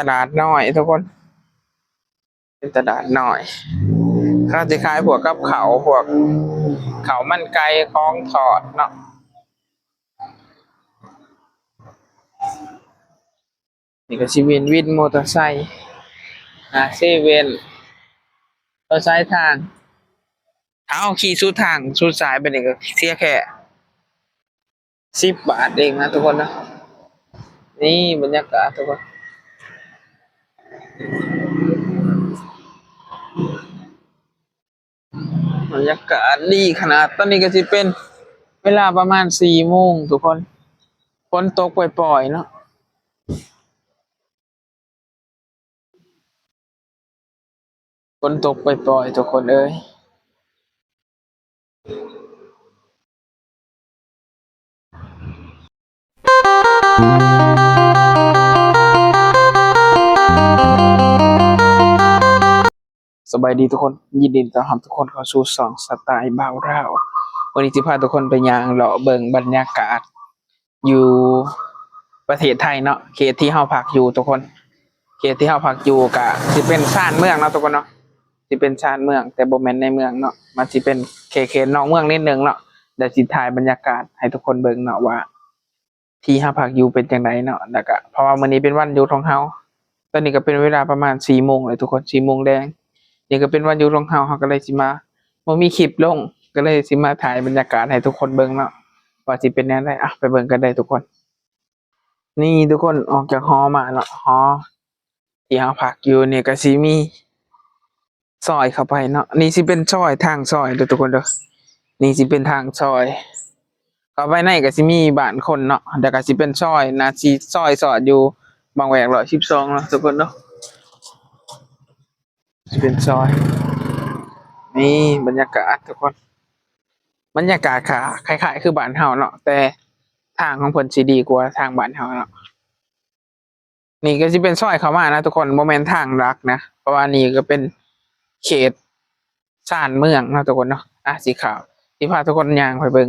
ຕະຫຼາດນ້ອຍທຸກຄົນ ເປັນຕະຫຼາດນ້ອຍ ເຂົາຊິຂາຍພວກກັບເຂົ້າ ພວກເຂົ້າມັນໄກ່ ຂອງທອດເນາະ. ນີ້ກໍຊິເປັນວິນມໍເຕີໄຊ ໜ້າເຊເວັ່ນ ເອີ ສາຍທາງ ເອົາ ຂີ່ສຸດທາງສຸດສາຍໄປນີ້ກໍເສຍແຄ່ສິບບາດເອງນະທຸກຄົນນະ. ນີ້ບັນຍາກາດທຸກຄົນ ບັນຍາກາດດີຂະໜາດ. ຕອນນີ້ກໍຊິເປັນເວລາປະມານສີ່ໂມງທຸກຄົນ ຝົນຕົກປ່ອຍໆເນາະ ຝົນຕົກປ່ອຍໆທຸກຄົນເອີຍ. ສະບາຍດີທຸກຄົນ ຍິນດີຕ້ອນຮັບທຸກຄົນເຂົ້າສູ່ຊ່ອງສະໄຕບ່າວລາວ. ມື້ນີ້ຊິພາທຸກຄົນໄປຍ່າງເລາະເບິ່ງບັນຍາກາດຢູ່ປະເທດໄທເນາະ ເຂດທີ່ເຮົາພັກຢູ່ທຸກຄົນ. ເຂດທີ່ເຮົາພັກຢູ່ກະຊິເປັນຊານເມືອງເນາະທຸກຄົນເນາະ ຊິເປັນຊານເມືອງ ແຕ່ບໍ່ແມ່ນໃນເມືອງເນາະ ມັນຊິເປັນເຂດ ເຂດນອກເມືອງນິດໜຶ່ງເນາະ. ດຽວຊິຖ່າຍບັນຍາກາດໃຫ້ທຸກຄົນເບິ່ງເນາະວ່າ ທີ່ເຮົາພັກຢູ່ເປັນຈັ່ງໃດເນາະ. ແລ້ວກະເພາະວ່າມື້ນີ້ເປັນວັນຢຸດຂອງເຮົາ ຕອນນີ້ກໍເປັນເວລາປະມານສີ່ໂມງແລ້ວທຸກຄົນ ສີ່ໂມງແລງ. ນີ້ກໍເປັນວັນຢຸດຂອງເຮົາ ເຮົາກໍເລີຍຊິມາ ບໍ່ມີຄລິບລົງ ກໍເລີຍຊິມາຖ່າຍບັນຍາກາດໃຫ້ທຸກຄົນເບິ່ງເນາະ ວ່າຊິເປັນແນວໃດ. ອ່ະ ໄປເບິ່ງກັນເລີຍທຸກຄົນ. ນີ້ທຸກຄົນ ອອກຈາກຫໍມາເນາະ ຫໍທີ່ເຮົາພັກຢູ່ນີ້ກໍຊິມີ ຊອຍເຂົ້າໄປເນາະ. ນີ້ຊິເປັນຊອຍ ທາງຊອຍເດີທຸກຄົນເດີ ນີ້ຊິເປັນທາງຊອຍ ເຂົ້າໄປໃນກໍຊິມີບ້ານຄົນເນາະ ແລ້ວກໍຊິເປັນຊອຍ ໜ້າຊິຊອຍສອດຢູ່ບາງແວກຮ້ອຍສິບສອງເນາະທຸກຄົນເນາະ ຊິເປັນຊອຍ. ນີ້ບັນຍາກາດທຸກຄົນ ບັນຍາກາດກະຄ້າຍໆຄືບ້ານເຮົາເນາະ ແຕ່ທາງຂອງເພິ່ນຊິດີກວ່າທາງບ້ານເຮົາເນາະ. ນີ້ກໍຊິເປັນຊອຍເຂົ້າມານະທຸກຄົນ ບໍ່ແມ່ນທາງຫຼັກນະ ເພາະວ່ານີ້ກໍເປັນເຂດຊານເມືອງເນາະທຸກຄົນເນາະ. ອ່ະ ຊິເຂົ້າ ຊິພາທຸກຄົນຍ່າງໄປເບິ່ງ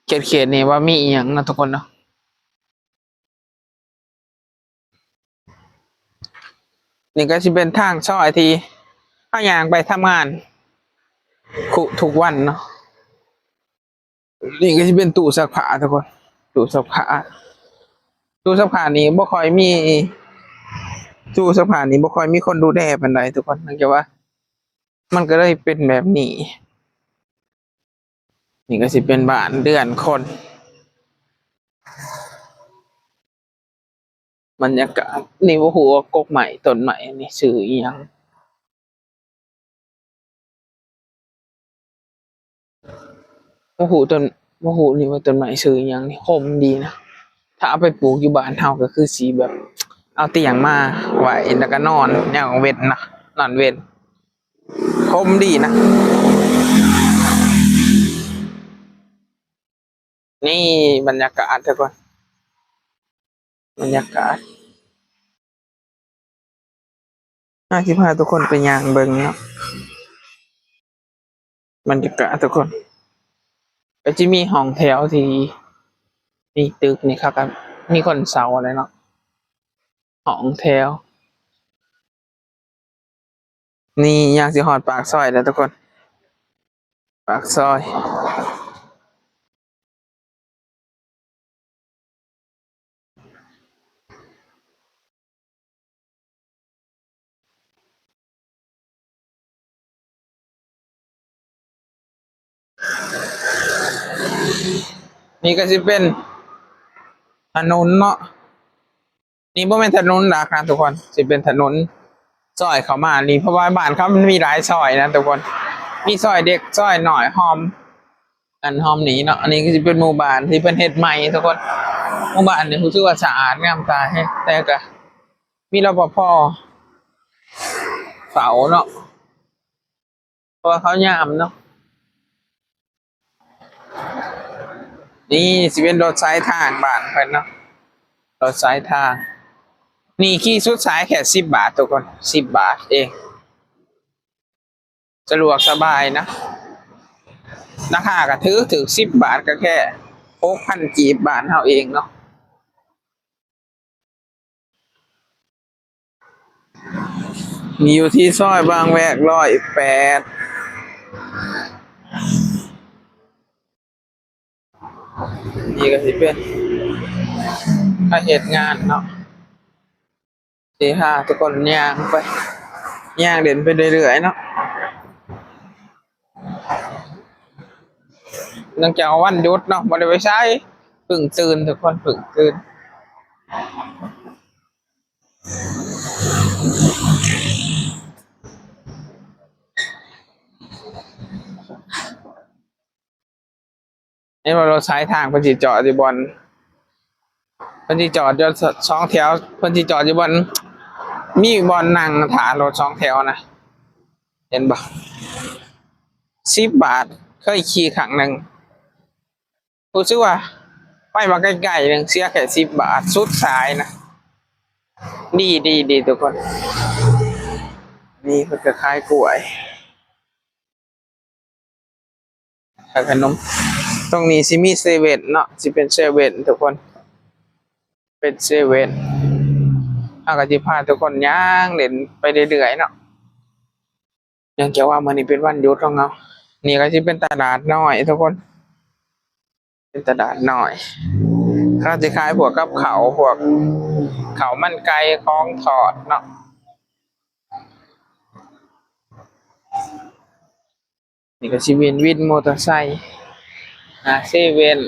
ເຂດ ເຂດນີ້ວ່າມີອີ່ຫຍັງເນາະທຸກຄົນເນາະ. ນີ້ກໍຊິເປັນທາງຊອຍທີ່ເຮົາຍ່າງໄປທຳງານຄຸທຸກວັນເນາະ. ນີ້ກໍຊິເປັນຕູ້ຊັກຜ້າທຸກຄົນ ຕູ້ຊັກຜ້າ ຕູ້ຊັກຜ້ານີ້ບໍ່ຄ່ອຍມີ ຕູ້ຊັກຜ້ານີ້ບໍ່ຄ່ອຍມີຄົນດູແລປານໃດທຸກຄົນ ເນື່ອງຈາກວ່າມັນກໍເລີຍເປັນແບບນີ້. ນີ້ກໍຊິເປັນບ້ານເຮືອນຄົນ ບັນຍາກາດນີ້ ບໍ່ຮູ້ວ່າກົກໄມ້ຕົ້ນໄມ້ນີ້ຊື່ອີ່ຫຍັງ ບໍ່ຮູ້ຕົ້ນ ບໍ່ຮູ້ນີ້ວ່າຕົ້ນໄມ້ຊື່ອີ່ຫຍັງນີ້ ຮົ່ມດີນະ. ຖ້າເອົາໄປປູກຢູ່ບ້ານເຮົາກໍຄືຊິແບບ ເອົາຕຽງມາໄວ້ ແລ້ວກໍນອນຍາມກາງເວັນນະ ນອນເວັນ ຮົ່ມດີນະ. ນີ້ບັນຍາກາດທຸກຄົນ ບັນຍາກາດ ອາ ຊິພາທຸກຄົນໄປຍ່າງເບິ່ງເນາະ ບັນຍາກາດທຸກຄົນ. ກໍຈະມີຫ້ອງແຖວທີ່ມີຕຶກນີ້ ເຂົາກໍມີຄົນເຊົ່າແຫຼະເນາະ ຫ້ອງແຖວ. ນີ້ຍ່າງຊິຮອດປາກຊອຍແລ້ວທຸກຄົນ ປາກຊອຍ. ນີ້ກໍຊິເປັນຖະໜົນເນາະ ນີ້ບໍ່ແມ່ນຖະໜົນຫຼັກນະທຸກຄົນ ຊິເປັນຖະໜົນຊອຍເຂົ້າມານີ້ ເພາະວ່າບ້ານເຂົາມັນມີຫຼາຍຊອຍນະທຸກຄົນ ມີຊອຍເລັກ ຊອຍນ້ອຍ ຮ່ອມ ອັນຮ່ອມນີ້ເນາະ. ອັນນີ້ກໍຊິເປັນໝູ່ບ້ານທີ່ເພິ່ນເຮັດໃໝ່ທຸກຄົນ ໝູ່ບ້ານນີ້ຮູ້ສຶກວ່າສະອາດງາມຕາແຮງ ແຕ່ກໍມີ ລປພ ເຝົ້າເນາະ ເພາະວ່າເຂົາຍາມເນາະ. ນີ້ຊິເປັນລົດສາຍທາງບ້ານເພິ່ນເນາະ ລົດສາຍທາງ ນີ້ຂີ່ສຸດສາຍແຄ່ສິບບາດທຸກຄົນ ສິບບາດເອງ ສະດວກສະບາຍນະ ລາຄາກໍຖືກ ຖືກສິບບາດກໍແຄ່ຫົກພັນກີບບ້ານເຮົາເອງເນາະ. ນີ້ຢູ່ທີ່ຊອຍບາງແວກຮ້ອຍແປດ. ນີ້ກໍຊິເປັນການເຮັດງານເນາະ ຊິພາທຸກຄົນຍ່າງໄປ ຍ່າງເຫຼັ້ນໄປເລື້ອຍໆເນາະ. ເນື່ອງຈາກວ່າວັນຢຸດເນາະ ບໍ່ໄດ້ໄປໃສ ເພິ່ງຕື່ນທຸກຄົນ ເພິ່ງຕື່ນ. ເຫັນວ່າລົດສາຍທາງເພິ່ນຊິຈອດຢູ່ບ່ອນ ເພິ່ນຊິຈອດຢູ່ສອງແຖວ ເພິ່ນຊິຈອດຢູ່ບ່ອນ ມີບ່ອນນັ່ງຖ້າລົດສອງແຖວນະ ເຫັນບໍ່? ສິບບາດ ເຄີຍຂີ່ຄັ້ງໜຶ່ງ ຮູ້ສຶກວ່າໄປມາໃກ້ໆໜຶ່ງ ເສຍແຄ່ສິບບາດ ສຸດສາຍນະ. ດີ ດີ ດີທຸກຄົນ. ນີ້ເພິ່ນກໍຂາຍກ້ວຍ ຂາຍຂະໜົມ. ຕົງນີ້ຊິມີເຊເວັ່ນເນາະ ຊິເປັນເຊເວັ່ນທຸກຄົນ ເປັນເຊເວັ່ນ. ເຮົາກໍຊິພາທຸກຄົນຍ່າງເຫຼັ້ນໄປເລື້ອຍໆເນາະ ເນື່ອງຈາກວ່າມື້ນີ້ເປັນວັນຢຸດຂອງເຮົາ. ນີ້ກໍຊິເປັນຕະຫຼາດນ້ອຍທຸກຄົນ ເປັນຕະຫຼາດນ້ອຍ ເຂົາຊິຂາຍພວກກັບເຂົ້າ ພວກເຂົ້າມັນໄກ່ ຂອງທອດເນາະ. ນີ້ກໍຊິເປັນວິນມໍເຕີໄຊ ອາ ເຊເວັ່ນ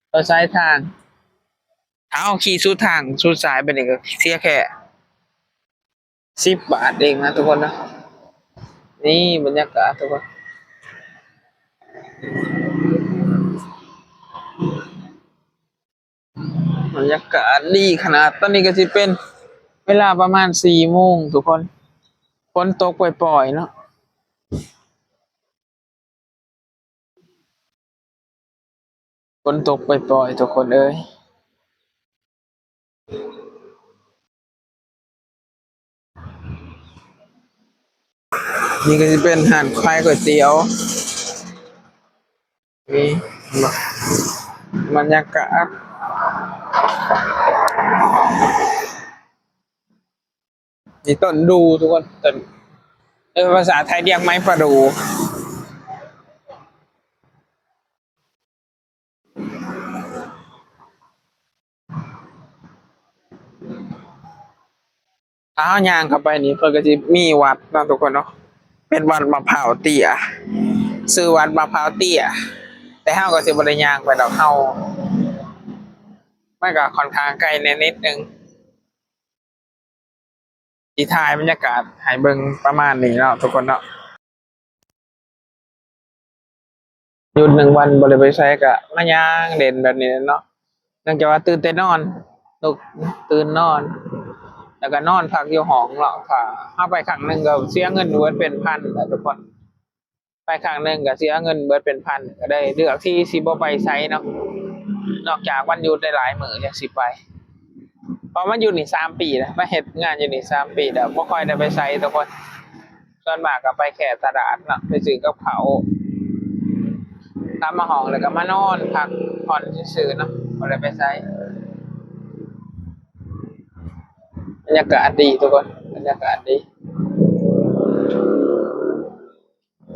ເອີ ສາຍທາງ. ຖ້າເຮົາຂີ່ສຸດທາງສຸດສາຍໄປນີ້ກໍເສຍແຄ່ສິບບາດເອງນະທຸກຄົນນະ. ນີ້ບັນຍາກາດທຸກຄົນ ບັນຍາກາດດີຂະໜາດ. ຕອນນີ້ກໍຊິເປັນເວລາປະມານສີ່ໂມງທຸກຄົນ ຝົນຕົກປ່ອຍໆເນາະ. ຝົນຕົກປ່ອຍໆທຸກຄົນເອີຍ. ນີ້ກໍຊິເປັນຮ້ານຂາຍກ໋ວຍຕຽວ ນີ້ ເຫັນບໍ່ ບັນຍາກາດ. ນີ້ຕົ້ນດູ່ທຸກຄົນ ຕົ້ນ ເອີ ພາສາໄທຮຽກໄມ້ປະດູ່. ຖ້າເຮົາຍ່າງເຂົ້າໄປນີ້ ເພິ່ນກໍຊິມີວັດເນາະທຸກຄົນເນາະ ເປັນວັດມະພ້າວເຕ້ຍ ຊື່ວັດມະພ້າວເຕ້ຍ. ແຕ່ເຮົາກໍຊິບໍ່ໄດ້ຍ່າງໄປດອກ ເຮົາ ມັນກໍຄ່ອນຂ້າງໄກແດ່ນິດໜຶ່ງ. ຊິຖ່າຍບັນຍາກາດໃຫ້ເບິ່ງປະມານນີ້ເນາະທຸກຄົນເນາະ. ຢຸດໜຶ່ງວັນບໍ່ໄດ້ໄປໃສ ກະມາຍ່າງເຫຼັ້ນແບບນີ້ແຫຼະເນາະ ເນື່ອງຈາກວ່າຕື່ນແຕ່ນອນ ລຸກຕື່ນນອນ ແລ້ວກະນອນພັກຢູ່ຫ້ອງເນາະ. ຖ້າເຮົາໄປຄັ້ງໜຶ່ງກໍເສຍເງິນເບິດເປັນພັນແຫຼະທຸກຄົນ. ໄປຄັ້ງໜຶ່ງກໍເສຍເງິນເບິດເປັນພັນ ກໍໄດ້ເລືອກທີ່ຊິບໍ່ໄປໃສເນາະ ນອກຈາກວັນຢຸດໄດ້ຫຼາຍມື້ຈັ່ງຊິໄປ. ເພາະມາຢູ່ນີ້ສາມປີແລ້ວ ມາເຮັດງານຢູ່ນີ້ສາມປີແລ້ວ ບໍ່ຄ່ອຍໄດ້ໄປໃສທຸກຄົນ. ສ່ວນມາກກໍໄປແຄ່ຕະຫຼາດເນາະ ໄປຊື້ກັບເຂົ້າ ກັບມາຫ້ອງແລ້ວກໍມານອນພັກຜ່ອນຊື່ໆເນາະ ບໍ່ໄດ້ໄປໃສ. ບັນຍາກາດດີທຸກຄົນ ບັນຍາກາດດີ.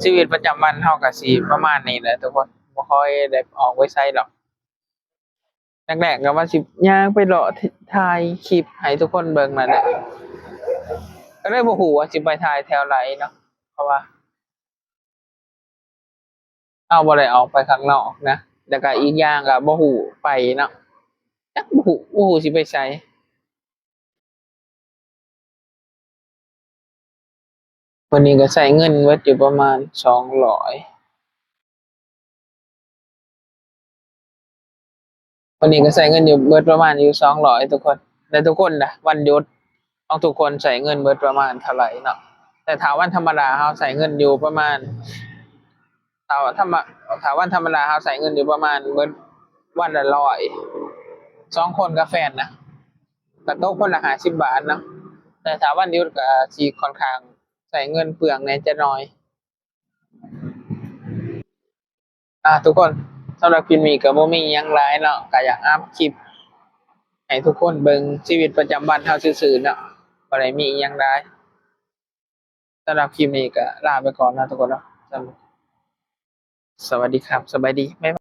ຊີວິດປະຈຳວັນເຮົາກໍຊິປະມານນີ້ແຫຼະທຸກຄົນ ບໍ່ຄ່ອຍໄດ້ອອກໄປໃສດອກ. ແລກໆກໍວ່າຊິຍ່າງໄປເລາະຖ່າຍຄລິບໃຫ້ທຸກຄົນເບິ່ງນັ້ນແຫຼະ ກໍເລີຍບໍ່ຮູ້ວ່າຊິໄປຖ່າຍແຖວໃດເນາະ ເພາະວ່າເຮົາບໍ່ໄດ້ອອກໄປຂ້າງນອກນະ ແລ້ວກໍອີກຢ່າງກໍບໍ່ຮູ້ໄປເນາະ ຈັກ ບໍ່ຮູ້ ບໍ່ຮູ້ຊິໄປໃສ. ມື້ນີ້ກໍໃຊ້ເງິນເບິດຢູ່ປະມານສອງຮ້ອຍ ມື້ນີ້ກໍໃຊ້ເງິນຢູ່ເບິດປະມານຢູ່ສອງຮ້ອຍທຸກຄົນ ແລະ ທຸກຄົນນະ ວັນຢຸດຂອງທຸກຄົນໃຊ້ເງິນເບິດປະມານເທົ່າໃດເນາະ? ແຕ່ຖ້າວັນທຳມະດາເຮົາໃຊ້ເງິນຢູ່ປະມານ ຖ້າທຳມະ ຖ້າວັນທຳມະດາເຮົາໃຊ້ເງິນຢູ່ປະມານເບິດວັນລະຮ້ອຍ ສອງຄົນກັບແຟນນະ ກໍຕົກຄົນລະຫ້າສິບບາດເນາະ ແຕ່ຖ້າວັນຢຸດກໍຊິຂ້ອນຂ້າງໃຊ້ເງິນເປືອງແດ່ຈັກໜ້ອຍ. ອ່າ ທຸກຄົນ ສຳລັບຄລິບນີ້ກໍບໍ່ມີຫຍັງຫຼາຍເນາະ ກໍຢາກອັບຄລິບໃຫ້ທຸກຄົນເບິ່ງຊີວິດປະຈຳວັນເຮົາຊື່ໆເນາະ ບໍ່ໄດ້ມີອີ່ຫຍັງຫຼາຍ. ສຳລັບຄລິບນີ້ກໍລາໄປກ່ອນເນາະທຸກຄົນເນາະ. ສຳ ສະຫວັດດີຄັບ ສະບາຍດີ ບາຍບາຍ.